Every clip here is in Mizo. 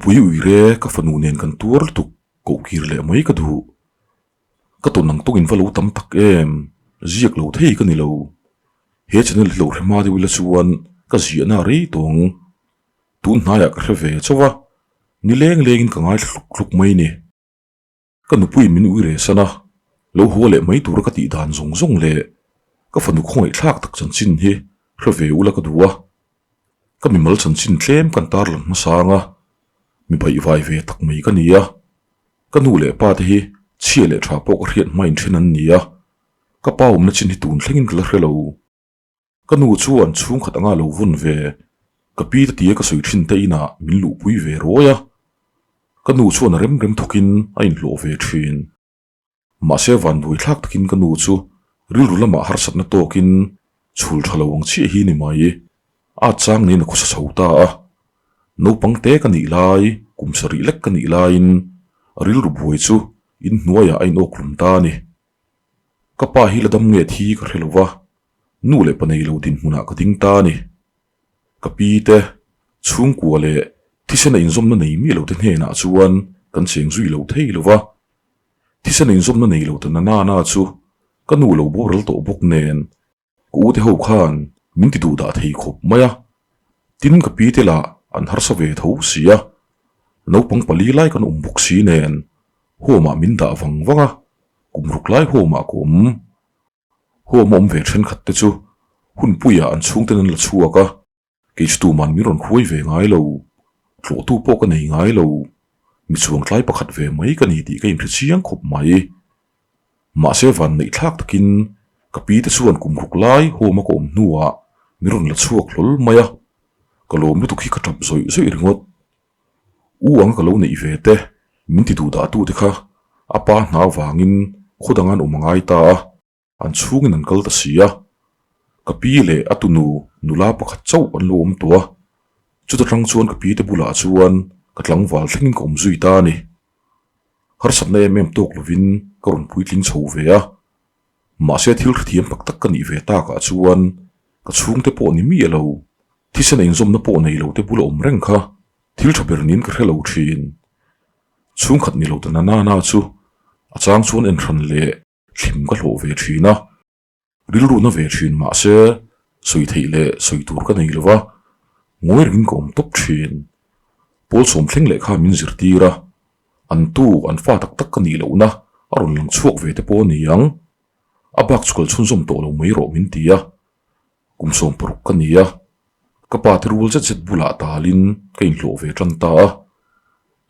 nupui uire ka fanu nen kan tuar lutuk koh kir leh mai ka duh. Ka tawn ang tawngin va lo tam tak em, ziak lo thei ka ni lo. He channel hi lo hre hma deuh ila chuan ka ziahna a rei tawng. Tun hnaiah ka hre ve chauh a, ni leng lengin ka ngaithla hluk hluk mai ni. Ka nupui min ui reh san a, lo haw leh mai tura ka tih dan zawng zawng leh ka fanu khawngaihthlak tak chanchin hi hre ve ula ka duh a. Ka mimal chanchin tlem kan tarlang hmasang a, mi baihvai ve tak mai ka ni a. Ka nu leh pa te hi chhia leh tha pawh ka hriat hmain then an ni a, ka pa awmna chin hi tun thlengin ka la hre lo. Ka nu chuan chhungkhat anga lo vawn ve, ka pi te tia ka sawi thin te inah min luhpui ve ruai a. Ka nu chuan a rem rem thawkin a inhlawh ve thin. Mahse vanduai thlak takin ka nu chu rilru lamah harsatna tawkin chhul tha lo ang chiah hi ni mai. A chang nen a khawsa chho ta a. Naupang te ka nih lai, kum sarih lek ka nih laiin a rilru buai chu inhnuaiah a inawkhlum ta a ni. Ka pa hi la dam nge thi ka hre lo va, nu leh pa nei lo dinhmunah ka ding ta a ni. Ka pi te, chhungkua leh thisen a inzawmna nei miah lo te hnenah chuan kan cheng zui lo thei lo va. Thisen a inzawmna nei lo ta na na chu ka nu lo boral tawh bawk nen Ka u te ho khan min ti duh dah thei khawp mai a, tin ka pi te lah an harsa ve tho si a, naupang pali lai kan awm bawk si nen home ah min dah vang vang a, kum ruk lai home ah ka awm. Home a awm ve thenkhat te chu hunpuiah an chhungten an la chhuak a, kei chu tuman min rawn hruai ve ngai lo, tlawhtu pawh ka nei ngai lo, mi chuangtlai pakhat ve mai ka ni tih ka inhre chiang khawp mai. Mahse van neih thlak takin ka pi te chuan kum ruk lai home a ka awm hnuah min rawn la chhuak hlawl mai a, ka lawm lutuk hi ka tap zawih zawih ringawt. U ang ka lo neih ve te min ti duh dah tu te kha a pa hna vangin khaw dang an awm a ngai ta a. An chhungin an kal ta si a, ka pi leh a tunu nula pakhat chauh an lo awm tawh a, chuta tang chuan ka pi te bulah chuan ka tlangval thlengin ka awm zui ta a ni. Harsatna em em tawk lovin ka rawn puitling chho ve a, mahse thil hrethiam tak tak ka nih ve takah chuan ka chhungte pawh ni miah lo, thisen inzawmna pawh nei lo te bula awm reng kha thil tha ber niin ka hre lo thin. Chhungkhat ni lo ta na na na chu a chang chuan enhran leh thlim ka hlawh ve thin a, rilru na ve thin mah se sawi theih leh sawi tur ka nei lo va, ngawi rengin ka awm tawp thin. Pawl sawm thleng leh kha min zirtir a, an tu an fa tak tak ka nih lohna a rawn lang chhuak ve te pawh a ni ang. A bak chu kal chhunzawm tawh lo mai rawh min ti a, kum 16 ka ni a, ka pa te rual zet zet bulah talin ka inhlawh ve tan ta a,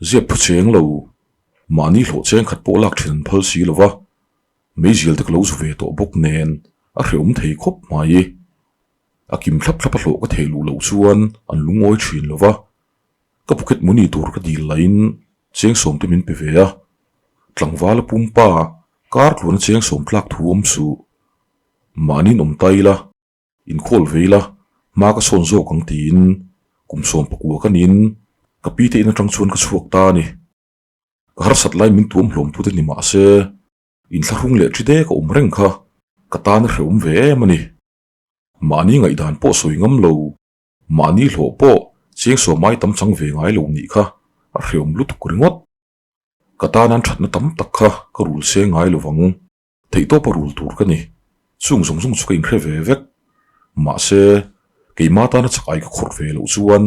ziak phu cheng lo Mahni hlawh cheng khat pawh lak thin an phal si lo va, meizial te ka lo zu ve tawh bawk nen a hrehawm thei khawp mai. A kim thlap thlap a hlawh ka thei luh loh chuan an lungawi thin lo va, ka pocket money tur ka dil lahin cheng sawm te min pe ve a, tlangval a pumpa kar tluana cheng sawm tlak thu awm suh. Mahniin awm ta ila. Inkhawl ve ila, hma ka sawn zawk ang tiin kum 19 ka niin ka pi te in atang chuan ka chhuak ta a ni. Ka harsat lai min tuam hlawm tu te ni mah se, inthlahrung leh thi dek a awm reng kha ka tan a hrehawm ve em a ni. Mahni ngaihdan pawh sawi ngam lo, mahni hlawh pawh chiang sawm ai tam chang ve ngai lo nih kha a hrehawm lutuk ringawt. Ka tan an thatna tam tak kha ka rul seng ngai lovang. Theihtawp a rul tur ka ni. Chung zawng zawng chu ka inhre ve vek. Mahse, keimah tana chak ai ka khawrh ve loh chuan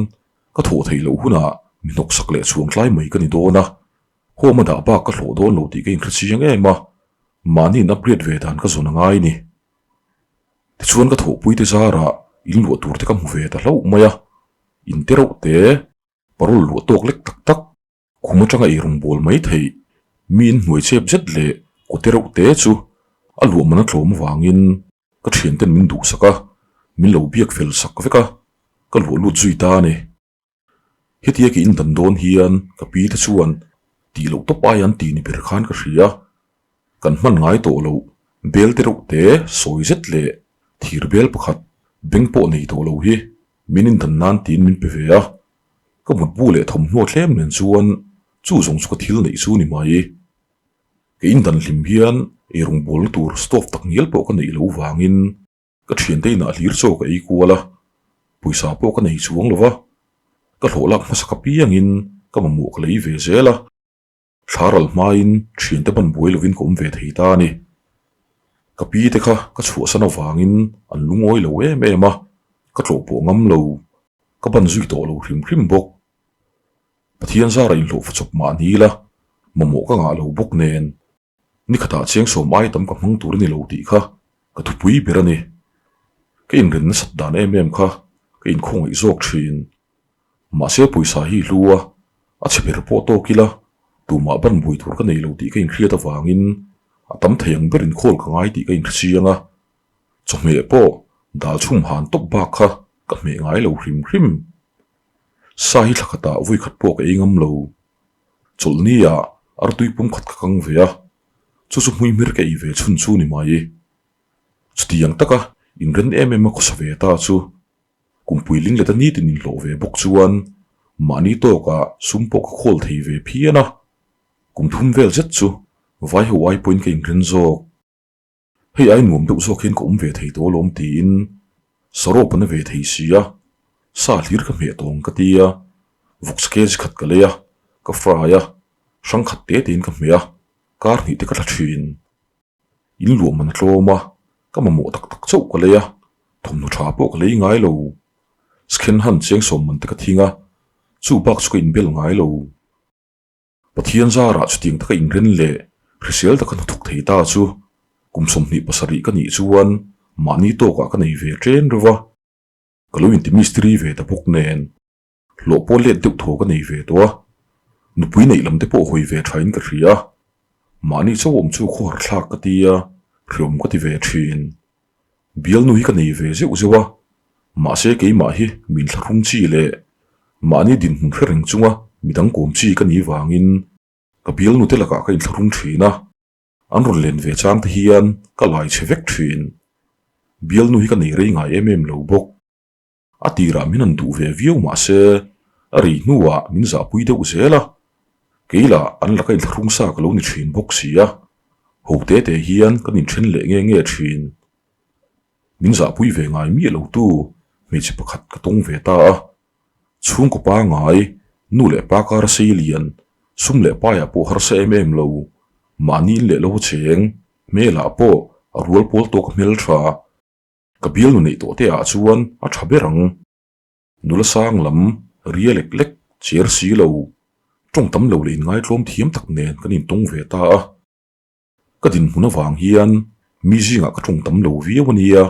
ka thawh theih loh hunah mi hnawksak leh chhuang tlai mai ka ni dawn a. Home a dah bak ka hlawh dawn lo tih ka inhre chiang em a, mahni in upgrade ve dan ka zawn a ngai ni. Tichuan ka thawhpuite zarah in luah tur te ka hmu ve ta hlauh mai a, in te reuh te, parol luah tawk lek tak tak, Khum atanga ei rawn bawl mai theih, mi in hnuai chep zet leh kawte reuh te chu a luah man a tlawm avangin ka thianten min duhsak a, min lo biak fel sak vek a, ka luah lut zui ta a ni. Hetia ke in dan dawn hian ka pi te chuan tih loh tawp aia an ti ni ber khan ka hria. Kan hman ngai tawh loh bel te reuh te sawi zet leh thir bel pakhat beng pawh nei tawh lo hi min in dan nan tiin min pe ve a. Ka mutbu leh thawmhnaw tlem nen chuan chu zawng chu ka thil neih chu ni mai. Ka in dan hlim hian eirawng bawlna tur stove tak ngial pawh ka neih loh vangin ka thiante inah hlir chaw ka ei kual a, pawisa pawh ka nei chuang lo va, ka hlawh lak hmasa ka piangin ka mamawh ka lei ve zel a. Thla ral hmain thiante ban buai lovin ka awm ve thei ta a ni. Ka pi te kha ka chhuahsan avangin an lungawi lo em em a, ka tlawh pawh ngam lo, ka ban zui tawh lo hrim hrim bawk. Pathian zara inhlawh fa chawp mah ni ila, mamawh ka ngah lo bawk nen, ni khatah chiang sawm ai tam ka hmang tur a ni lo tih kha ka thupui ber a ni. Ka inren nasat dan em em kha ka inkhawngaih zawk thin. Mahse pawisa hi hlu a, a chhe ber pawh tawk ila, tumah ban buai tur ka nei lo tih ka inhriat avangin a tam thei ang ber inkhawl ka ngai tih ka inhrechiang a. Chawhmeh pawh dal chhum han tawp bak kha ka hmeh ngai lo hrim hrim. Sa hi thla khatah vawi khat pawh ka ei ngam lo. Chawlhni ah artui pum khat ka kang ve a, chu chu hmuihmir ka ei ve chhun chu ni mai. Chutiang taka inren em em a khawsa ve ta chu Kumpui ling leta nitin inhlawh ve bawk chuan mahni tawkah sum pawh ka khawl thei ve phian a, kum thum vel zet chu vai ho ai pawhin ka inren zawk. Hei ai nuam deuh zawk hian ka awm ve thei tawh alawm tiin sarawp a na ve thei si a, sa hlir ka hmeh tawng ka ti a, vawksa kg khat ka lei a, ka fry a, hrang khat te tein ka hmeh a, kar hnih te ka thla thin. In luah man a tlawm a, ka mamawh tak tak chauh ka lei a, thawmhnaw tha pawh ka lei ngai lo. Skhen han chiang sawm man te ka thing a, chu bak chu ka inbel ngai lo. Pathian zarah chutiang taka inren leh hrisel taka hnathawk thei ta chu kum 27 ka nih chuan mahni tawkah ka nei ve ṭen reuh a, ka lo inti mistiri ve ta bawk nen. Hlawh pawh let deuh thaw ka nei ve tawh a, nupui neih lam te pawh hawi ve thain ka hria a, mahni chauh awm chu khawhar thlak ka ti a, hreawm ka ti ve thin. Bialnu hi ka nei ve zeuh zeuh a, mahse keimah hi min thlahrung chi leh mahni dinhmun hre reng chunga midang kawm chi ka nih vangin ka bialnu te lakah ka inthlahrung thin a, an rawn len ve chang te hian ka lai chhe vek thin. Bialnu hi ka nei rei ngai em em lo bawk. A tirah min han duh ve viau mah se, a rei hnuah min zahpui deuh zel a, kei lah an laka inthlahrung sa ka lo ni thin bawk si a, ho te te hian kan inthen leh nge nge thin. Min zahpui ve ngai miah lo tu hmeichhe pakhat ka tawng ve ta a, chhungkaw pangai, nu leh pa kar sei lian, sum leh paiah pawh harsa em em lo, mahni in leh lo cheng, hmelah pawh a rual pawl tawk a hmeltha. Ka bialnu neih tawh te ah chuan a tha ber ang. Nula sang lam ria lek lek cher si lo, tawng tam lo leh inngaitlawm thiam tak nen kan intawng ve ta a. Ka dinhmun avang hian mi zingah ka tawng tam lo viau a nia,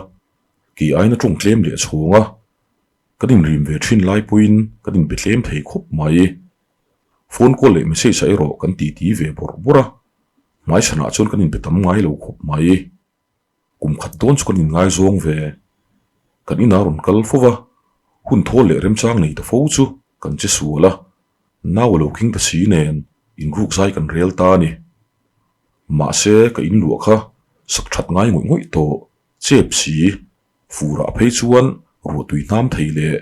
kei aiin a tawng tlem leh chhawng a. Kan inrim ve thin lai pawhin kan inbe tlem thei khawp mai. Phone call leh message ah erawh kan titi ve bawrh bawrh a, hmaichhanah chuan kan inbe tam ngai lo khawp mai. Kum khat dawn chu kan inngaizawng ve. Kan inah rawn kal fo va, hun thawl leh remchang nei ta fo chu kan che sual a, nau a lo king ta si nen inruk zai kan rel ta a ni. Mahse ka inluah kha sak that ngai ngawih ngawih tawh, chep si, furah phei chuan ruahtui hnam thei leh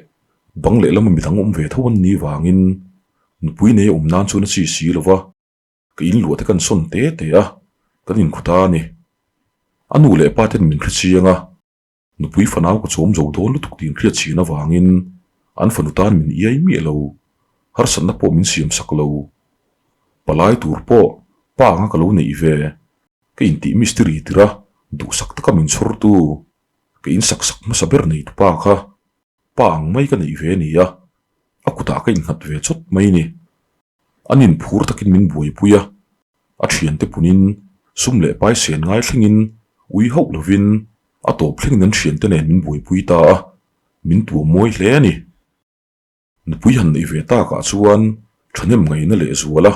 bang lehlama midang awm ve tho an nih vangin nupui nei a awm nan chuan a chi si lo va. Ka in luah te kan sawn te te a, kan inkhu ta a ni. A nu leh pa ten min hre chiang a, nupui fanau ka chawm zo dawn lutuk tih inhriat chhin avangin an fanu tan min iai miah lo, harsatna pawh min siam sak lo. Palai tur pawh pa anga ka lo neih ve, ka intih mistiri tirh a, duhsak taka min chhawrtu, ka insak sak hmasa ber neitu pa kha pa ang mai ka neih ve a ni a, a kutah ka innghat ve chawt mai ni. An inphur takin min buaipui a, a thiante punin sum leh pai sen ngai thlengin ui hauh lovin a tawp thlengin an thiante nen min buaipui ta a, min tuam mawi hle a ni. Nupui han neih ve takah chuan thahnem ngaihna leh zual a,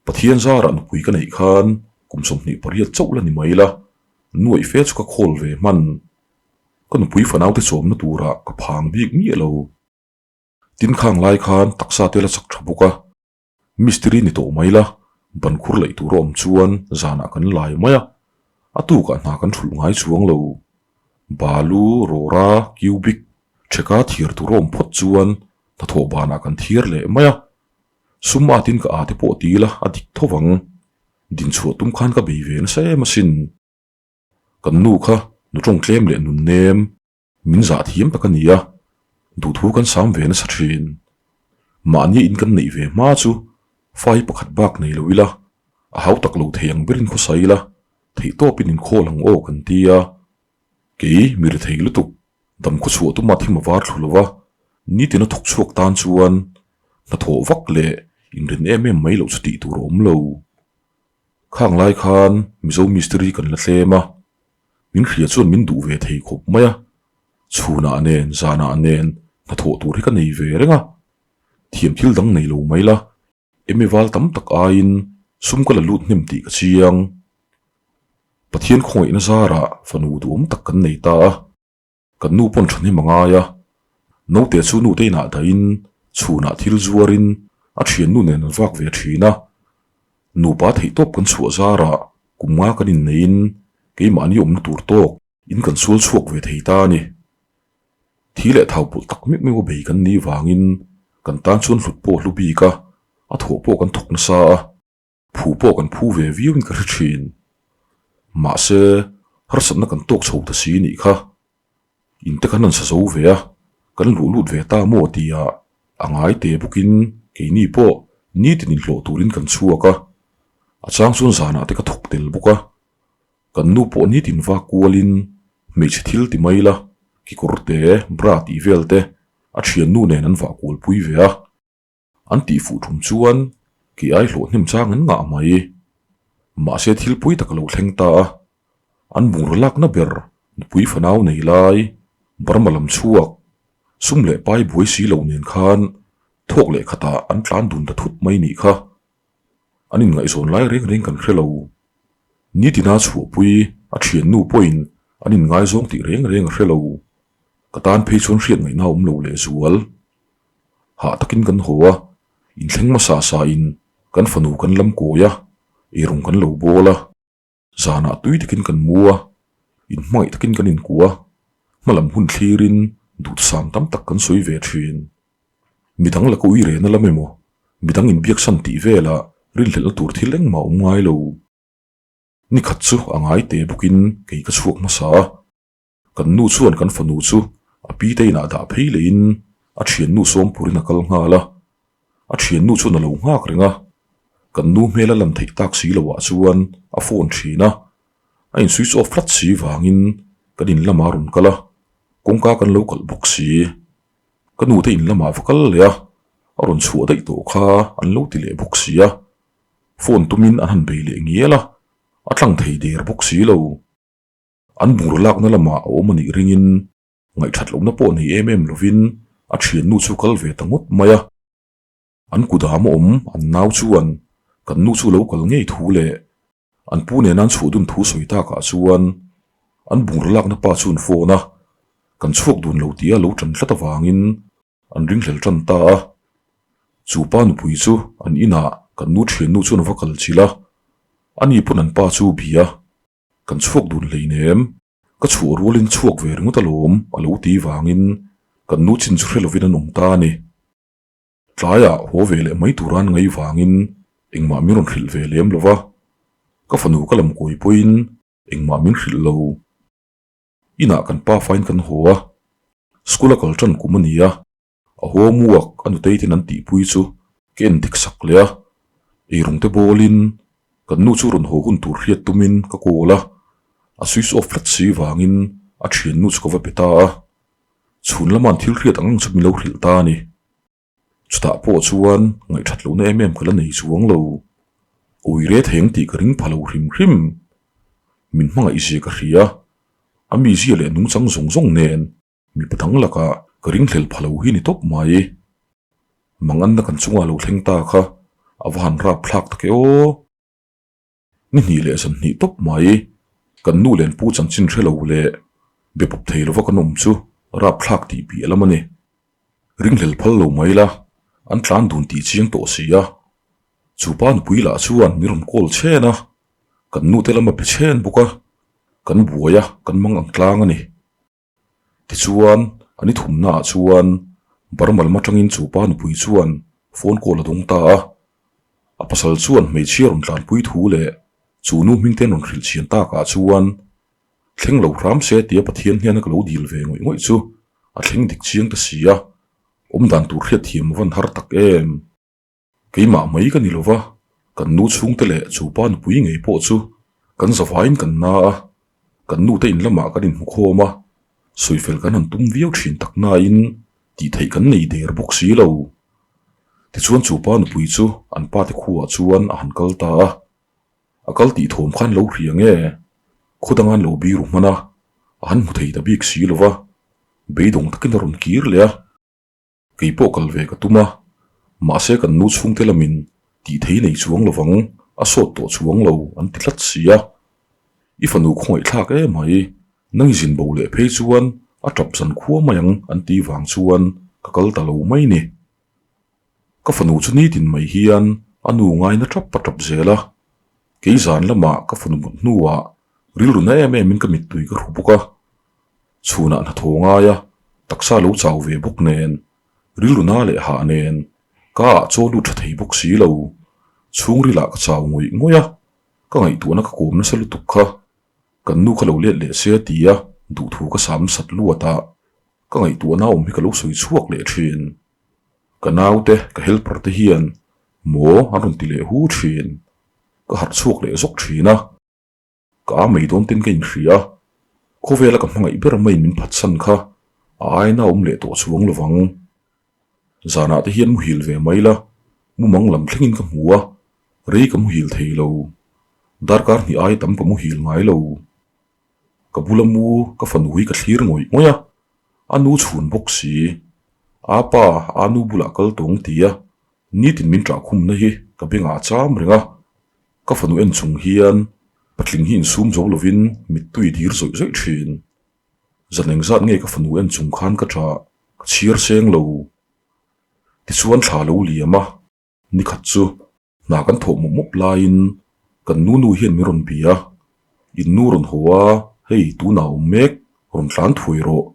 Pathian zarah nupui ka neih khan kum 28 chauh la ni mai la, nuaih fe chu ka khawl ve hman. Ka nupui fanaute chawmna turah ka phang bik miah lo. Tin khang lai khan taksa te la chak tha bawk a, mistiri ni tawh mai la, ban khur laih tur a awm chuan zanah kan lai mai a, a tukah hna kan thulh ngai chuang lo. Balu, rawra, cubic, theka thiar tur a awm phawt chuan hnathawh banah kan thiar leh mai a, sum atin ka ate pawh ti ila a dik tho vang. Dinchhuah tum khan ka bei ve nasa em asin. Kan nu kha nu tawngtlem leh nunnem. Min zah thiam tak a ni a, duhthu kan sam ve nasa thin. Mahni in kan neih ve hma chu fa hi pakhat bak nei lo ila, a hau tak lo thei ang berin khawsa ila, theihtawpin inkhawl ang aw kan ti a. Kei mi ri thei lutuk, dam khaw chhuah tuma thim a var thlu lo va, nitin a thawk chhuak tan chuan hnathawh vak leh inrin em em mai loh chu tih tur a awm lo. Khang lai khan Mizo mistiri kan la tlem a, min hria chuan min duh ve thei khawp mai a, chhunah nen zanah nen hnathawh tur hi ka nei ve reng a, thiam thil dang nei lo mai la, Emi val tam tak aiin sum ka la lut hnem tih ka chiang. Pathian khawngaihna zarah fanu duhawm tak kan nei ta a, kan nu pawn thahnem a ngai a. Naute chu nute inah dahin chhunah thil zuarin a thiannu nen an vak ve thin a. Nupa theihtawp kan chhuah zarah kum nga kan inneihin keimahni awmna tur tawk in kan sual chhuak ve thei ta a ni. Thi leh thau pawlh tak meuh meuh a bei kan nih vangin kan tan chuan hlut pawh hlu bik a, a thawh pawh kan thawk nasa a, phu pawh kan phu ve viauin ka hre thin. Mahse, harsatna kan tawk chho ta si nih kha. In te kan han sa zo ve a, kan luh lut ve ta maw tia a ngai te bawkin keini pawh nitin inhlawh turin kan chhuak a, a chang chuan zanah te ka thawk tel bawk a. Kan nu pawh nitin vak kualin hmeichhe thil ti mai la, kekawr te, bra tih vel te a thiannu nen an vah kual pui ve a. An tih fuh thum chuan kei ai hlawh hnem chang an ngah mai. Mahse thil pui tak a lo thleng ta a, an bungraw lakna ber nupui fanau nei lai, Burma lam chhuak, sum leh pai buai si lo nen khan thawk leh khatah an tlan dun ta thut mai nih kha. An inngaihzawn lai reng reng kan hre lo. Nitina chhuahpui a thiannu pawhin an inngaizawng tih reng reng a hre lo. Ka tan phei chuan hriat ngaihna a awm lo lehzual. Hah takin kan haw a, inthleng hmasa sain kan fanu kan lam kawi a, eirawng kan lo bawl a. Zanah tui takin kan mu a, inhmangaih takin kan inkuah a, hmalam hun thlirin duhthusam tam tak kan sawi ve thin. Midang laka ui rehna lam emaw, midang inbiaksan tih velah rinhlelhna tur thil engmah a awm ngai lo. Nikhat chu a ngai te bawkin kei ka chhuak hmasa a. Kan nu chuan kan fanu chu a pi te inah dah phei lehin a thiannu sawmpurin a kal nghal a. A thiannu chuan a lo nghak reng a, kan nu hmel a lan theih tak si loah chuan a phone thin a. A in switch off tlat si vangin kan in lamah a rawn kal a, kawngka kan lo kalh bawk si. Ka nu te in lamah va kal leh a, a rawn chhuah daih tawh kha an lo ti leh bawk si a. Phone tumin an han bei leh ngial a, a tlang thei der bawk si lo. An bungraw lakna lamah a awm a nih ringin ngaihthat lohna pawh nei em em lovin a thiannu chu kal ve ta ngawt mai a. An kudam a awm an nau chuan kan nu chu lo kal ngei thu leh an pu nena an chhuah dun thu sawi takah chuan an bungraw lakna pa chu an phone a, kan chhuak dun lo tia lo tan tlat avangin an ringhlel tan ta a. Chu pa nupui chu an inah kan nu thiannu chuan a va kal chilh a, ani pawn an pa chu bia. Kan chhuak dun hleinem, ka chhuah rualin chhuak ve ringawt alawm a lo ti vangin kan nu chin chu hre lovin an awm ta a ni. Tlaiah haw ve leh mai tura an ngaih vangin engmah min rawn hrilh ve lem lo va, ka fanu ka lam kawi pawhin engmah min hrilh lo. Inah kan pa fain kan haw a, school a kal tan kum a ni a, A homework a nutei ten an tihpui chu ka en dik sak leh a, eirawng te bawlin kan nu chu rawn haw hun tur hriat tumin ka call a, a switch off tlat si vangin a thiannu chu ka va pe ta a, chhun lama an thil hriat ang ang chu min lo hrilh ta a ni. Chutah pawh chuan ngaihthat lohna em em ka la nei chuang lo, ui re theng tih ka ring pha lo hrim hrim. Min hmangaih zia ka hria, a mizia leh nungchang zawng zawng nen Mipa dang lakah ka ringhlel pha lo hi ni tawp mai. Manganna kan chungah lo thleng ta kha a va han rap thlak tak e aw. Ni hnih leh zan hnih tawp mai kan nu len pu chanchin hre lo leh be pawp thei lova kan awm chu rap thlak tih piah lam a ni. Ringhlel phal lo mai la, an tlan dun tih chiang tawh si a. Chu pa nupui lah chuan min rawn call chhen a, kan nu te lam a be chhen bawk a, kan buai a, kan mang ang tlang a ni. Tichuan, a ni thumnaah chuan Burma lam atangin chu pa nupui chuan phone call a dawng ta a. A pasal chuan hmeichhia rawn tlanpui thu leh chu nu hmingte an rawn hrilh chhian takah chuan thleng lo hram se tia Pathian hnena ka lo dil ve ngawih ngawih chu a thleng dik chiang ta si a. Awmdan tur hriatthiam a van har tak em? Keimah mai ka ni lo va, kan nu chhungte leh chu pa nupui ngei pawh chu kan zavaiin kan na a, kan nute in lamah kan inhmu khawm a, sawifel kan han tum viau thin tak nain tih theih kan nei der bawk si lo. Tichuan chu pa nupui chu an pate khuaah chuan a han kal ta a, a kal tih thawm khan lo hria nge khaw danga an lo biru hman a, a han hmu thei ta bik si lo va, beidawng takin a rawn kir leh a. Kei pawh kal ve ka tum a, mahse kan nu chhungte lamin tih thei nei chuang lovang, a sawt tawh chuang lo an ti tlat si a. I fanu khawngaihthlak em mai, nang i zin bo leh phei chuan a tap zan khua mai ang an ti vang chuan ka kal ta lo mai ni. Ka fanu chu nitin mai hian a nu ngaina tap a tap zel a, kei zan lamah ka fanu mut hnuah rilru na em emin ka mittui ka hru bawk a. Chhunah hnathawh ngai a, taksa lo chau ve bawk nen, rilru na leh hah nen, ka ah chaw lut tha thei bawk si lo. Chhungrilah ka chau ngawih ngawih a, ka ngaihtuahna ka kawm nasa lutuk kha. Kan nu kha lo let leh se ti a, duhthu ka sam sat luat a, ka ngaihtuahna awm hi ka lo sawi chhuak leh thin. Ka naute, ka helper te hian maw an rawn ti leh hu thin. Ka harh chhuak leh zawk thin a. Ka a mai dawn ten ka inhria a, khawvela ka hmangaih ber maiin min phatsan kha a aina awm leh tawh chuang lovang. Zanah te hian muhil ve mai la, mumang lam thlengin ka hmu a, rei ka muhil thei lo. Darkar hnih ai tam ka muhil ngai lo. Ka bula mu ka fanu hi ka thlir ngawih ngawih a, a nu chhun bawk si. A pa, a nu bulah kal tawng ti a, nitin min ṭahkhumna hi ka bengah a cham reng a. Ka fanu en chung hian patling hi insum zo lovin mittui dir zawih zawih thin. Zan engzat nge ka fanu en chung khan ka ṭah, ka chhiar seng lo. Tichuan thla lo liam a, nikhat chu hna kan thawh mawp mawp laiin kan nu nu hian min rawn bia a, In nu rawn haw a, hei tunah awm mek, rawn tlan thuai rawh,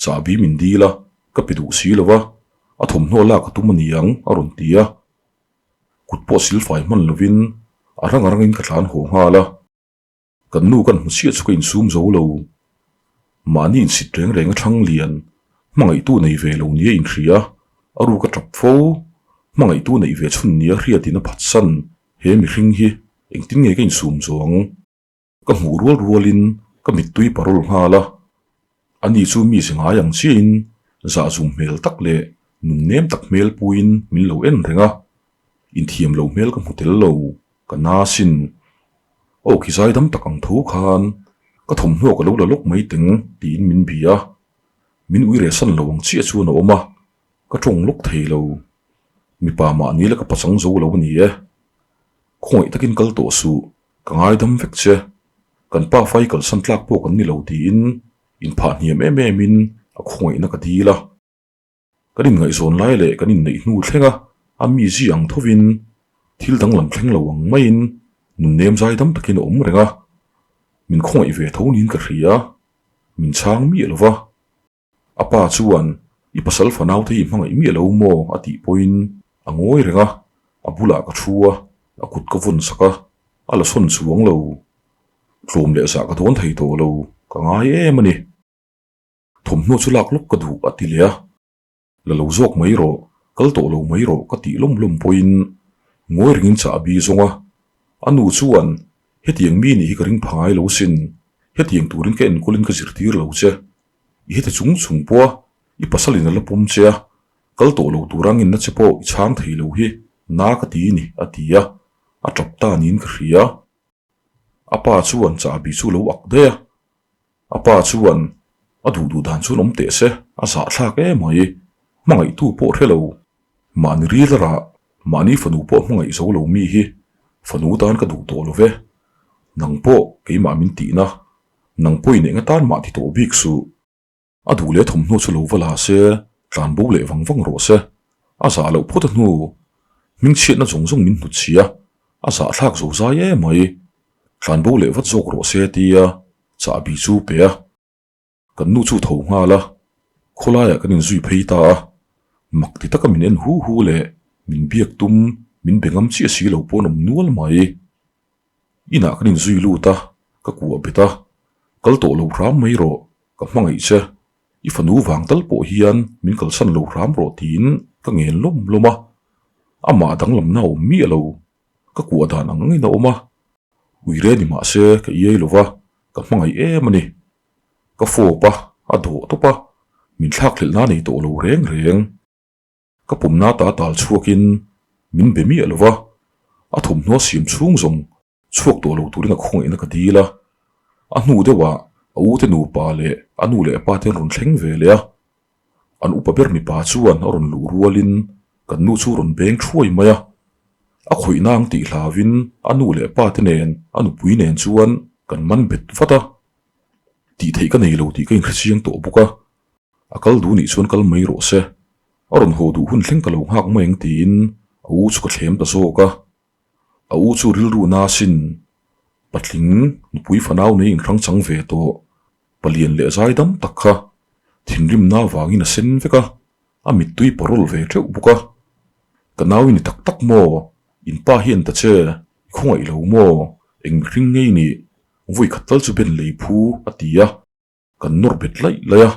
chahbi min dil a, ka pe duh si lo va, a thawmhnaw lak a tum a niang a rawn ti a. Kut pawh silfai hman lovin a rang rangin ka tlan haw nghal a, kan nu kan hmu chiah chu ka insum zo lo. Mahni insit reng reng a thlang lian, hmangaihtu nei ve lo nia inhria, a ruk a tap fo, hmangaihtu neih ve chhun nia hriatin a phatsan he mihring hi engtin nge ka insum chuang? Ka hmuh rual rualin ka mittui parawl nghal a, ani chu mi ze ngai ang chiahin zahzum hmel tak leh nunnem tak hmel puiin min lo en reng a, inthiam lo hmel ka hmu tel lo, ka na sin. Aw khi zaidam tak ang tho khan ka thawmhnaw ka lo la lawk mai teng tiin min bia a, min ui reh san lo ang chiah chuan a awm a, ka tawng lawk thei lo. Mipa mahni la ka pachang zo lo a ni e. Khawngaih takin kal tawh suh, ka ngaidam vek che. Kan pa fai kalsan tlak pawh kan ni lo tiin inphah hniam em emin a khawngaihna ka dil a. Kan inngaihzawn lai leh kan inneih hnu thleng a, a mi zi ang thovin thil danglam thleng lo ang maiin nunnem zaidam takin a awm reng a. Min khawngaih ve tho niin ka hria, min chhang miah lo va. A pa chuan, I pasal fanau te hi hmangaih miah lo maw? a tih pawhin a ngawi reng a, a bulah ka thu a, a kut ka vawn sak a, a la sawn chuang lo. Tlawm leh zah ka dawn thei tawh lo, ka ngai em a ni. Thawmhnaw chu lak lawk ka duh a ti leh a, La lo zawk mai rawh, kal tawh lo mai rawh ka tih lawm lawm pawhin ngawi ringin chahbi zawng a. A nu chuan, Hetiang mi nih hi ka ring pha ngai lo sin, hetiang turin ka enkawlin ka zirtir lo che. I heti chung chung pawh a, i pasalin a la pawm che a, kal tawh lo tur angin na che pawh i chhang thei lo hi na ka ti ni a ti a, a tap ta niin ka hria. A pa chuan chahbi chu lo ak daih a, a pa chuan a duh duh dan chuan awm teh se, a zahthlak em mai, hmangaihtu pawh hre lo, mahni ril a rah, mahni fanu pawh hmangaih zo lo mi hi fanu tan ka duh tawh lo ve, nang pawh keimah min tihna Nang pawhin eng atan mah ti tawh bik suh. A duh leh thawmhnaw chu lo va la se, tlan bo leh vang vang rawh se. A zah loh phawt a hnu. Hmingchhiatna zawng zawng min hnut chhia, a zahthlak zo zai em mai. Tlan bo leh vat zawk rawh se tia chahbi chu pe a. Kan nu chu tho nghal a, khawlaiah kan inzui phei ta a. Mak ti taka min en hu hu leh min biak tum, min be ngam chiah si lo pawh an awm nual mai. Inah kan inzui lut a, ka kuah bet a, kal tawh lo hram mai rawh, ka hmangaih che. I fanu vang tal pawh hian min kalsan lo hram rawh tiin ka ngen lawm lawm a. Amah danglamna a awm miah lo. Ka kuah dan ang angin a awm a. Uire ni mah se ka iai lo va, ka hmangaih em a ni. Ka fawp a, a dawh tawp a, min thlakhlelh na nei tawh lo reng reng. Ka pumna ta tal chhuakin min be miah lo va, a thawmhnaw siam chhung zawng chhuak tawh lo turin a khawngaihna ka dil a. A hnu deuhah a ute nupa leh a nu leh pa te an rawn thleng ve leh a. An upa ber mipa chuan a rawn luh rualin kan nu chu a rawn beng thuai mai a. A khawihna ang tih hlauvin a nu leh pa te nen a nupui nen chuan kan man bet vat a. Tih theih ka nei lo tih ka inhrechiang tawh bawk a. A kal duh nih chuan kal mai rawh se. A rawn haw duh hun thleng ka lo nghak mai ang tiin a u chu ka thlem ta zawk a. A u chu rilru na sin patling nupui fanau nei inhrang chang ve tawh palian leh zai dam tak kha thinrimna avangin a sen vek a, a mittui parawl ve teuh bawk a. Ka nau i ni tak tak maw? In pa hi en ta che, i khawngaih lo maw? Eng mihring ngei nih? Vawi khat tal chu ben lei phu a ti a. Kan nawr bet laih laih a,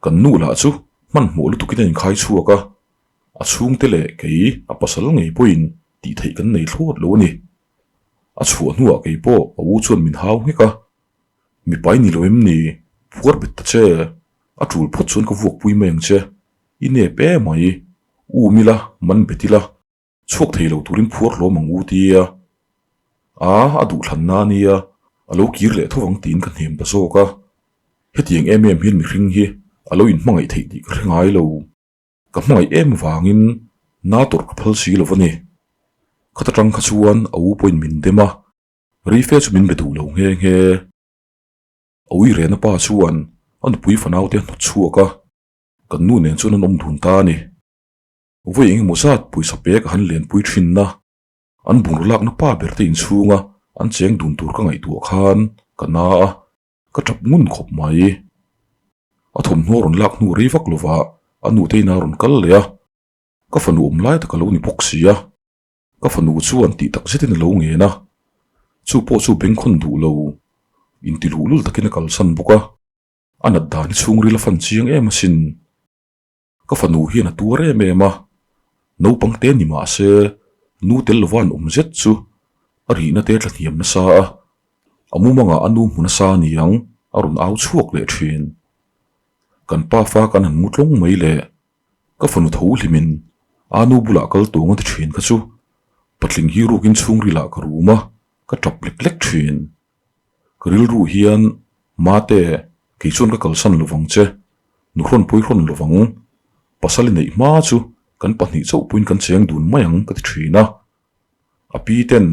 kan nu lah chu hmanhmawh lutukin a inkhai chhuak a, a chhungte leh kei a pasal ngei pawhin tih theih kan nei thlawt lo a ni. A chhuah hnuah kei pawh a u chuan min hau nghek a, Mipa i ni lo em ni? Phuar bet ta che, a tul phawt chuan ka vuakpui mai ang che, i nep emai, um ila, man bet ila, Chhuak thei lo turin phuar hlawm ang u tia a a duhthlan na nia a lo kir leh tho ang tiin ka hnem ta zawk a. Hetiang em em hian mihring hi a lo inhmangaih theih tih ka hre ngai lo. Ka hmangaih em vangin na tawrh ka phal si lo a ni. Khata tang kha chuan a u pawhin min dem a, Reife chu min be duh lo nghe nghe. A ui rehna pa chuan a nupui fanaute a hnawt chhuak a, kan nu nen chuan an awm dun ta a ni. Vawi eng emaw zat pawisa pek a han lenpui thin a, an bungraw lakna pa ber te inchhunga an cheng dun tur ka ngaihtuah khan ka na a, ka tap ngun khawp mai. A thawmhnaw rawn lak hnu rei vak lova a nu te ina rawn kal leh a, ka fanu awm lai tak a lo ni bawk si a, ka fanu chuan tih tak zetin a lo ngen a, chu pawh chu bengkhawn duh lo intiluhlul takin a kalsan bawk a, a nat dan hi chhungril a fan chiang em asin. Ka fanu hian a tuar em em a, naupang te ni mah se nu tel lova an awm zet chu a rihna te tla hniam nasa a, a mumangah a nu hmu nasa a ni ang a rawn au chhuak leh thin. Kan pa fa kan han mu tlawng mai le, ka fanu tho hlimin a nu bulah kal tawng a ti thin kha chu patling hi rukin chhungrilah ka rum a, ka tap lek lek thin. Ka rilru hian, Mate, kei chuan ka kalsan lovang che, nu hrawn pawi hrawn lovang, pasal i neih hma chu kan pahnih chauh pawhin kan cheng dun mai ang ka ti thin a. A pi ten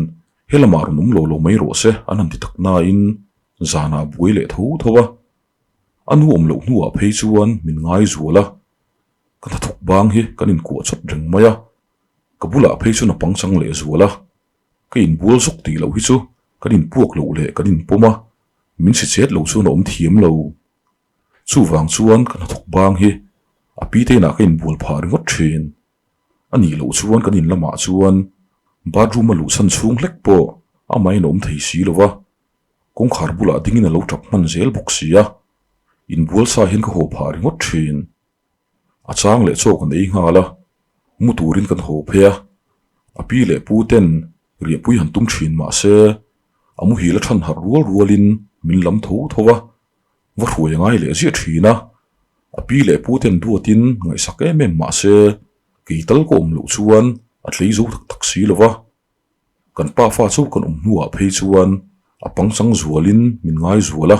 he lamah rawn awm lo lo mai rawh se an han ti tak nain zanah a buai leh tho tho a. A nu awm loh hnuah phei chuan min ngai zual a, ka hnathawk bang hi kan inkuah chawt reng mai a, ka bulah phei chuan a pangchang leh zual a. Ka inbual zawk tih loh hi chu kan inpuak loh leh kan inpawm a, min si chet lo chuan a awm thiam lo. Chuvang chuan ka hnathawk bang hi a pi te inah ka inbual phah ringawt thin. A nih loh chuan kan in lamah chuan bathroom a luhsan chhung hlek pawh amahin a awm thei si lo va, kawngkhar bulah dingin a lo tap hman zel bawk si a, inbual sa hian ka haw phah ringawt thin. A chang leh chaw kan ei nghal a, mu turin kan haw phei a, a pi leh pu ten riahpui han tum thin mah se a muhil a than harh rual rualin min lam tho tho a, va hruai a ngai leh ziah thin a, a pi leh pu ten duatin ngaihsak em em mah se kei tal ka awm loh chuan a tlei zo tak tak si lo va, kan pa fa chauh kan awm hnuah phei chuan a pangchang zualin min ngai zual a,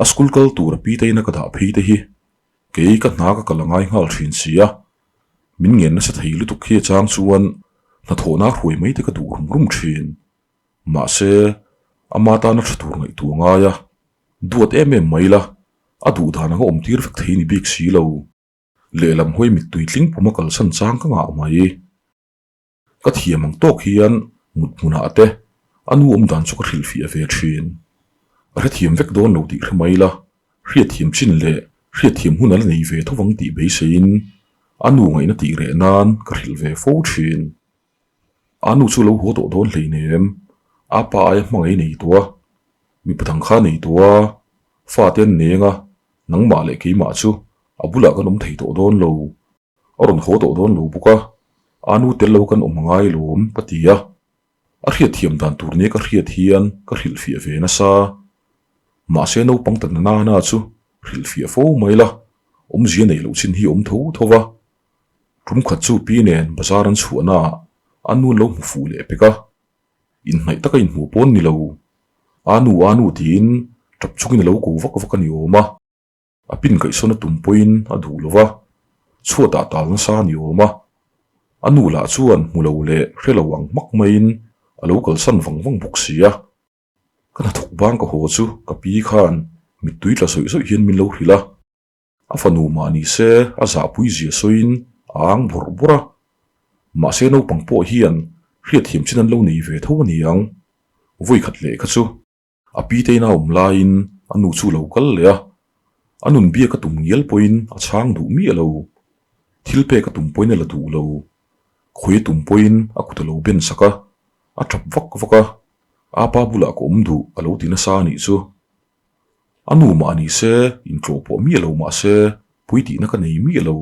a school kal tur a pi te ina ka dah phei te hi Kei ka hna ka kal a ngai nghal thin si a, min ngen nasa thei lutuk hi achang chuan hnathawhna hruai mai te ka duh rum rum thin. Mahse, ama tana tha tur ngaihtuah a ngai a, duat em em mai la, a duh dan anga awm tir vek thei ni bik si lo. Lehlam hawi mittui tling pum a kalsan chang ka ngah mai. Ka thiam ang tawk hian mut hmunah te a nu awm dan chu ka hrilhfiah ve thin. A hrethiam vek dawn lo tih hre mai la, hriatthiam chin leh hriatthiam hun a la nei ve tho vang tih beiseiin a nu ngaihna tih reh nan ka hrilh ve fo thin. A nu chu lo haw tawh dawn hleinem, a pa aia hmangaih nei tawh a, mipa dang kha nei tawh a, fate an neng a. Nangmah leh keimah chu a bulah kan awm thei tawh dawn lo. A rawn haw tawh dawn lo bawk a, a nu tel lo kan awm a ngai lawm, ka ti a. A hriatthiam dan tur nia ka hriat hian ka hrilhfiah ve nasa. Mahse naupang ta na na chu hrilhfiah fo mai la, awmzia neih loh chin hi awm tho tho va. Tum khat chu pi nen bazar an chhuahnaah a nu an lo hmu fuh leh pek a, inhnaih taka inhmuh pawn ni lo. A nu a nu tiin tap chungin a lo ko vak vak a ni awm a. A pin kaihsawn a tum pawhin a duh lo va, chhuatah tal nasa a ni awm a. A nu lah chuan hmu lo leh hre lo ang hmak maiin a lo kalsan vang vang bawk si a. Ka hnathawk bang ka haw chu ka pi khan mittui tla zawih zawih hian min lo hrilh a. A fanu mah ni se a zahpui zia sawiin a ang bawrh bawrh a. Mahse naupang pawh hian hriatthiam chin an lo nei ve tho a ni ang. Vawikhat leh kha chu A pi te ina awm laiin a nu chu lo kal leh a, a nun biak a tum ngial pawhin a chhang duh miah lo. Thil pek a tum pawhin a la duh lo. Khawi a tum pawhin a kut a lo ben sak a, a tap vak vak a, a pa bulah ka awm duh a lo ti nasa a nih chu. A nu mah ni se, intlawh pawh miah lo mah se, pui tihna ka nei miah lo.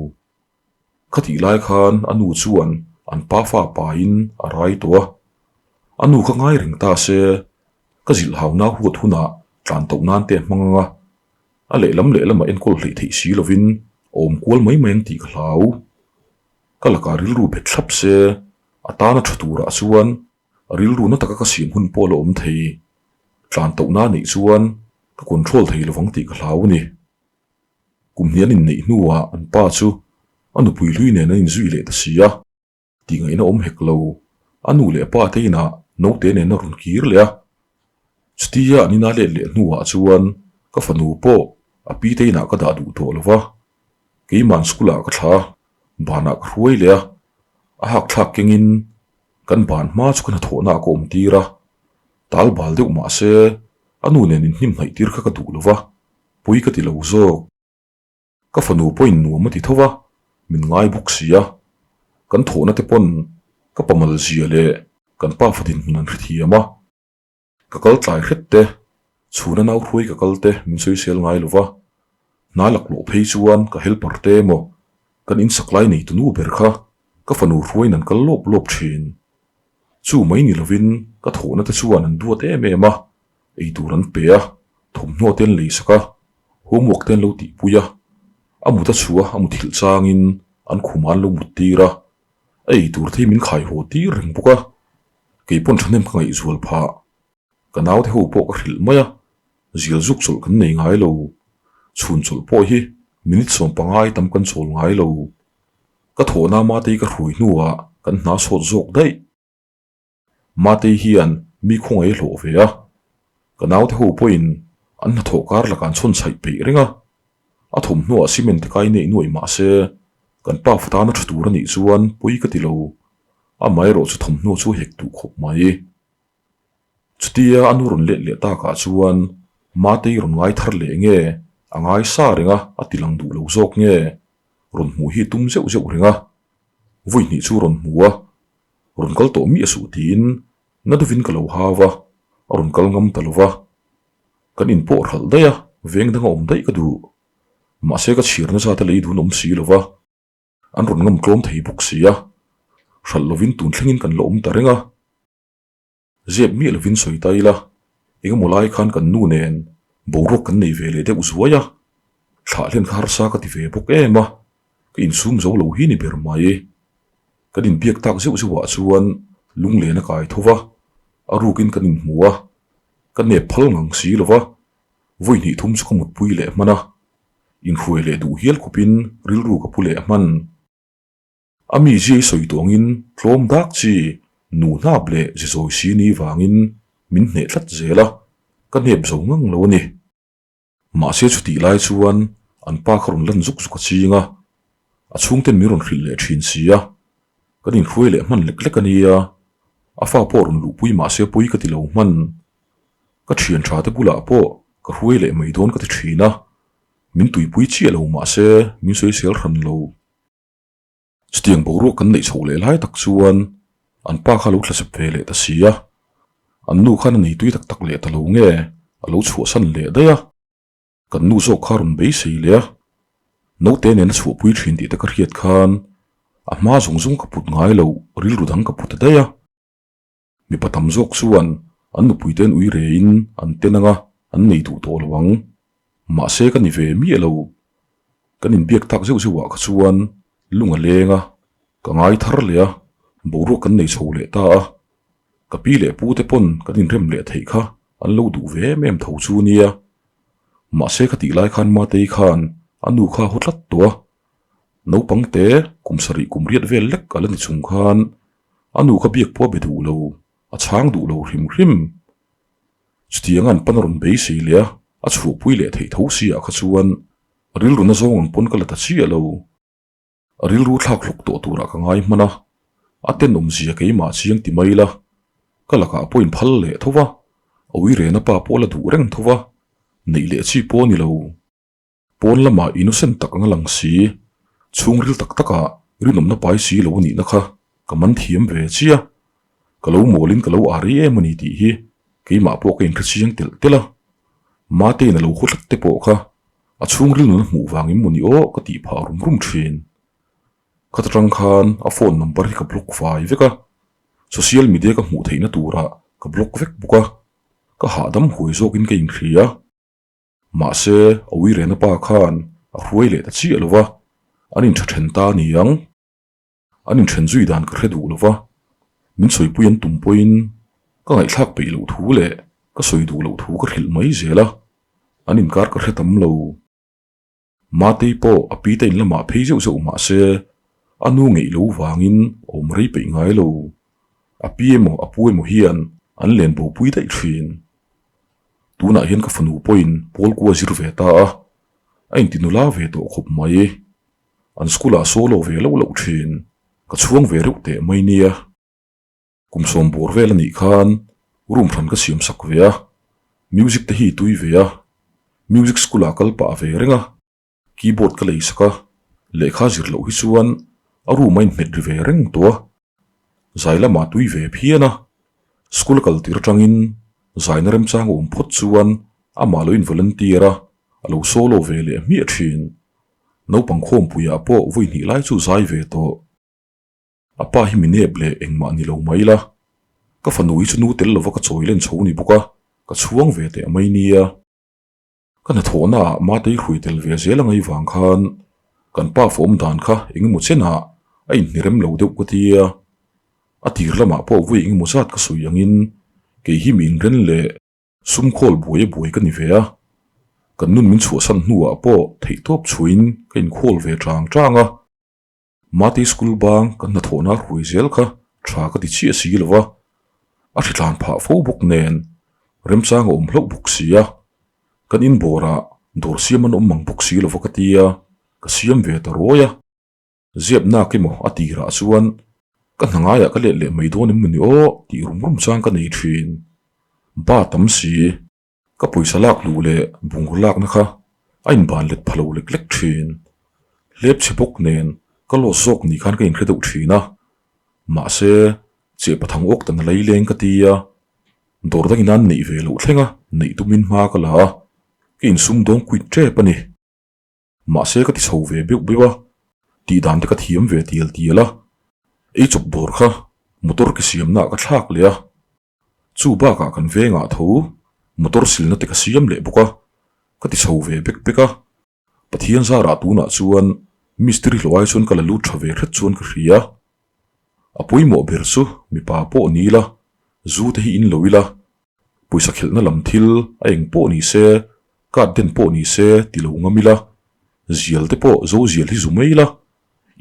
Khatih lai khan a nu chuan an pa fa pain a rai tawh a, a nu kha ngai reng ta se, ka zilh hauna huat hunah tlan tauh nan te a hmang ang a, a lehlam lehlamah enkawl hleih theih si lovin a awm kual mai mai ang tih ka hlau. Ka lakah rilru bet thlap se, a tana tha turah chuan rilru na taka ka siam hun pawh a la awm thei. Tlan tauhna neih chuan ka control thei lovang tih ka hlau a ni. Kum hnih an inneih hnuah an pa chu a nupui hlui nen an inzui leh ta si a, tihngaihna awm hek lo, a nu leh pa te inah naute nen a rawn kir leh a. Chutia an ina let leh hnuah chuan ka fanu pawh a pi te inah ka dah duh tawh lo va, keiman school ah ka thla a, banah ka hruai leh a, a hakthlak kengin kan ban hma chu ka hnathawhnaah ka awm tir a, tal bal deuh mah se a nu nen inhnim hnaih tir kha ka duh lo va. Pui ka ti lo zawk. Ka fanu pawhin nuam a ti tho va, min ngai bawk si a. Kan thawhna te pawn ka pamal zia leh kan pa fa dinhmun an hrethiam a. Ka kal tlai hret te, chhuna nau hruai ka kal te min sawisel ngai lo va. Hna laklawh phei chuan ka helper te emaw kan insak lai nei tunu ber kha ka fanu hruaiin an kal lawp lawp thin. Chu mai ni lovin ka thawhna te chuan an duat em em a. Eitur an pe a, thawmhnaw te an lei sak a, homework te an lo tihpui a, a mut a chhuah a, a muthilh changin an khumah an lo mut tir a, a eitur te hi min khai haw tir reng bawk a, kei pawn thahnem ka ngaihzual phah. Ka naute ho pawh ka hrilh mai a, zial zuk chawlh kan nei ngai lo, chhun chawlh pawh hi minute 15 tam kan chawl ngai lo. Ka thawhna mate hi ka hruai hnuah kan hna sawt zawk daih. Matei hian mi khawngaih a hlawh ve a, ka naute ho pawhin an hnathawh kar lakah an chhawn chhaih peih reng a, a thawmhnaw ah cement te kai neih nuaih mah se kan pa fa tana tha tur a nih chuan pawi ka ti lo, amaherawh chu thawmhnaw chu a hek duh khawp mai. Chutia a nu rawn let leh takah chuan Matei rawn ngai thar leh nge a ngai sa reng a, a ti lang duh lo zawk nge rawn hmuh hi tum zeuh zeuh reng a, vawi hnih chu rawn hmu a, Rawn kal tawh miah suh tiin na deuhin ka lo hau a, a rawn kal ngam ta lo va. Kan inpawh hralh daih a, veng danga awm daih ka duh. Mahse ka chhiarna zat a lei dun awm si lo va, an rawn ngam tlawm thei bawk si a. Hralh lovin tun thlengin kan la awm ta reng a. Zep miah lovin sawi ta ila, engemaw lai khan kan nu nen boruak kan nei ve leh deuh zuai a, thlah hlen kha harsa ka ti ve bawk em a, ka insum zo lo hi ni ber mai. Kan inbiak tak zeuh zeuhah chuan lunglen a kai tho va, a rukin kan inhmu a, ka nep phal ngang si lo va, vawi hnih thum chu ka mutpui leh hman a, inhruai leh duh hial khawpin rilru ka pu leh hman. A mi ziai sawi tawh angin tlawm dak chi nu hnap leh ze zawi si ni vangin min hneh tlat zel a, ka hnep zo ngang lo a ni. Mahse chutih lai chuan an pa kha rawn lan zuk zuk a ching a, a chhungten min rawn hrilh leh thin si a, kan inhruai leh hman lek lek a nia, a fa pawh rawn luhpui mahse pawi ka ti lo hman. Ka thian tha te bulah pawh ka hruai leh mai dawn ka ti thin a, min tuipui chiah lo mahse min sawisel hran lo. Chutiang boruak kan neih chhoh leh lai tak chuan an pa kha a lo thlasep ve leh ta si a, an nu khan a nei tui tak tak leh ta lo nge a lo chhuahsan leh daih a. Kan nu zawk kha rawn beisei leh a, naute nen a chhuahpui thin tih te ka hriat khan a hma zawng zawng ka put ngai lo, rilru dang ka pu ta daih a. Mipa tam zawk chuan an nupui te an ui rein an ten anga an nei duh tawh lo ang. Mahse ka ni ve miah lo. Kan inbiak tak zeuh zeuhah kha chuan lung a leng a, ka ngai thar leh a, boruak kan nei chho leh ta a. Ka pi leh pu te pawn kan inrem leh theih kha an lo duh ve em em tho chu nia. Mahse ka tih lai khan Matei khan a nu kha a haw tlat tawh a. Naupang te kum sarih kum riat vel lek a la ni chung khan a nu kha biak pawh a be duh lo, a chhang duh lo hrim hrim. Chutiang an pan a rawn beisei leh a, a chhuahpui leh theih tho si ah kha chuan rilru na zawng ang pawn ka la ta chiah lo. A rilru thlak hlawk tawh turah ka ngai hman a, a tenawmzia keimah chiang ti mai la, ka lakah pawh in phal leh tho va, a uirena pa pawh la duh reng tho va, neih leh chi pawh a ni lo. Pawn lamah innocent tak anga lang si, chhungril tak takah rinawmna pai si lo a nihna kha ka man thiam ve chiah. Ka lo mawlin ka lo ari em a ni tih hi keimah pawh ka inhre chiang telh telh a. Matein a lo haw tlat te pawh kha a chhungril nun a hmuh vangin maw ni aw ka tih phah rum rum thin. Khat atang khan a phone number hi ka block fai vek a, social media ka hmuh theihna turah ka block vek bawk a, ka hahdam huai zawkin ka inhria. Mahse, a uirena pa khan a hruai leh ta chiah lo va, an intha then ta a ni ang. An inthen zui dan ka hre duh lo va, min sawipui an tum pawhin ka ngaihthlak peih loh thu leh ka sawi duh loh thu ka hrilh mai zel a, an inkar ka hre tam lo. Matei pawh a pite in lamah phei zeuh zeuh mah se, a nu ngeih lo vangin a awm rei peih ngai lo. A pi emaw a pu emaw hian an len bopui daih thin. Tunah hian ka fanu pawhin pawl kua zir ve ta a, a intinula ve tawh khawp mai. An school ah solo ve loh loh thin, ka chhuang ve reuh teh mai nia. Kum sawm bawr vel a nih khan room hran ka siam sak ve a, music te hi tui ve a, music school ah kal pah ve reng a, keyboard ka lei sak a, lehkha zir loh hi chuan a room a inhmet ri ve reng tawh a, zai lamah tui ve phian a, school a kal tir atangin zaina remchang a awm phawt chuan amah lo in volunteer a, a lo solo ve leh hmiah thin. Naupang khawmpuiah pawh vawi hnih lai chu zai ve tawh. A pa hi mi nep leh engmah ni lo mai la. Ka fanu hi chu nu tel lova ka chawi len chho ni bawk a, ka chhuang ve teh mai nia. Ka hnathawhnaah Matei hrui tel ve zel a ngaih vang khan kan pa fawm dan kha engemaw chenah a inhnirem lo deuh ka tia. A tir lamah pawh vawi engemaw zat ka sawi angin kei hi mi inren leh Sum khawl buai a buai ka ni ve a, kan nun min chhuahsan hnuah pawh theihtawp chhuahin ka inkhawl ve chang chang a. Mate school bang kan hnathawhna hruai zel kha tha ka ti chiah si lo va, a hritlan phah fo bawk nen remchang a awm hlauh bawk si a, kan inbawrah dawr siam an awm mang bawk si lo va ka tia, ka siam ve ta ruai a. Ziap nak emaw a tirah chuan ka hna ngaiah ka let leh mai dawn em mawni aw tih rum rum chang ka nei thin. Ba tam si, ka pawisa lak luh leh bungraw lakna kha a inban let pha lo lek lek thin. Hlep chhe bawk nen ka loss zawk ni khan ka inhre deuh thin a. Mahse, cheh pathang awk ta na lei leng ka ti a, dawr dangin an neih ve loh thleng a neih tumin hma ka la a, ka insum dawn kuit tep a ni. Mahse ka ti chho ve beuh beuh a, tih dan te ka thiam ve tial tial a, ei chawp dawr kha motor ke siamna ah ka thlak leh a, chu bakah kan vengah tho motor silna te ka siam leh bawk a, ka ti chho ve bek bek a, Pathian zarah tunah chuan mistiri hlawh ai chuan ka la lut tha ve hret chuan ka hria. A pawimawh ber chu mipa pawh ni ila, zu te hi in lo ila, Pawisa khelhna lam thil a eng pawh ni se, card den pawh ni se ti lo ngam ila, zial te pawh zo zial hi zu mai ila,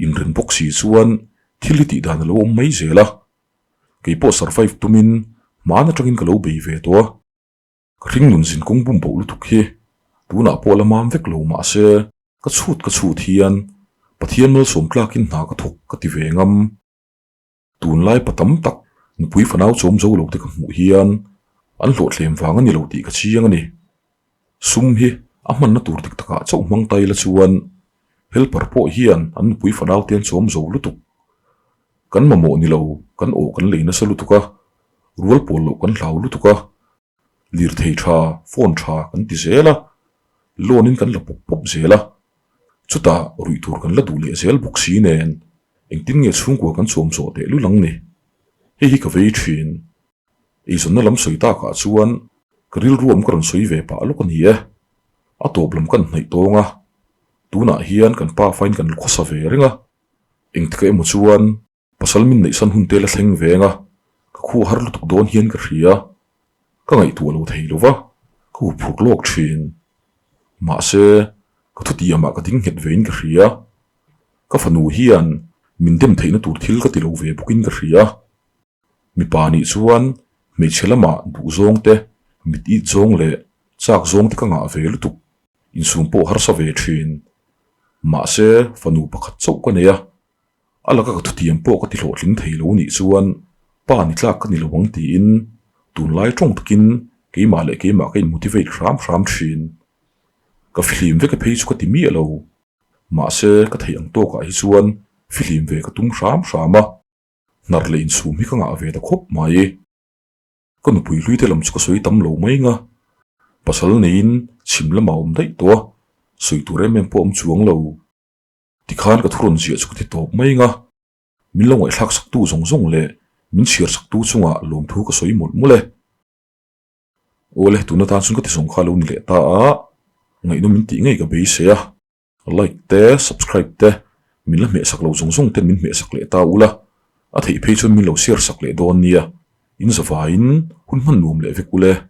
inren bawk si chuan thil hi tih dan a lo awm mai zel a. Kei pawh survive tumin hmaan atangin ka lo bei ve tawh a. Ka hring nun zinkawng bum boh lutuk hi tunah pawh la mam vek lo mah se ka chhut ka chhut hian Pathian malsawm tlakin hna ka thawk ka ti ve ngam. Tunlai pa tam tak nupui fanau chawm zo lo te ka hmuh hian an hlawhthlem vang a ni lo tih ka chiang a ni. Sum hi a hmanna tur dik takah chauh hmang ta ila chuan helper pawh hian an nupui fanau te an chawm zo lutuk. Kan mamawh ni lo kan aw kan lei nasa lutuk a, rual pawl loh kan hlau lutuk a, lirthei tha, phone tha kan ti zel a. Loan in kan la pawp pawp zel a, chutah ruih tur kan la duh leh zel bawk si nen engtin nge chhungkua kan chawm chawh teh lul ang ni? Hei hi ka vei thin. Eizawnna lam sawi takah chuan ka rilruam ka rawn sawi ve pah lawk a ni e. A tawp lam kan hnaih tawng a, tunah hian kan pa fain kan khawsa ve reng a, engtikah emaw chuan Pasal min neihsan hun te la thleng veng a, ka khu har lutuk dawn hian ka hria. Ka ngaihtuah lo thei lo va, ka hu phur lawk thin. Mahse, ka thutiamah ka ding nghet vein ka hria. Ka fanu hian min dem theihna tur thil ka ti lo ve bawkin ka hria. Mipa nih chuan hmeichhe lamah duh zawng te, mit it zawng leh chak zawng te ka ngah ve lutuk. Insum pawh harsa ve thin. Mahse, fanu pakhat chauh ka nei a. A laka ka thutiam pawh ka ti hlawhtling thei lo nih chuan pa ni tlak ka ni lo ang tiin tunlai tawng takin keimah leh keimah ka in motivate hram hram thin. Ka fihlim vek e phei chu ka ti miah lo. Mahse ka theih ang tawkah hi chuan fihlim ve ka tum hram hram a, hnar leh insum hi ka ngah ve ta khawp mai. Ka nupui hlui te lam chu ka sawi tam lo mai nga, pasal neiin chhim lamah a awm daih tawh a, sawi tur em em pawh a awm chuang lo. Tikhan ka thurawn ziah chu ka ti tawp mai anga, min lo ngaihthlak saktu zawng zawng leh min chhiar saktu chungah lawmthu ka sawi mawlh mawlh e. Awle, tuna tan chuan ka ti zawng kha lo ni leh ta a, ngaihnawm min tih ngei ka beisei a, like te, subscribe te, min la hmehsak lo zawng zawng ten min hmehsak leh ta ula, a theih phei chuan min lo share sak leh dawn nia, in zavaiin hun hman nuam leh vek ule.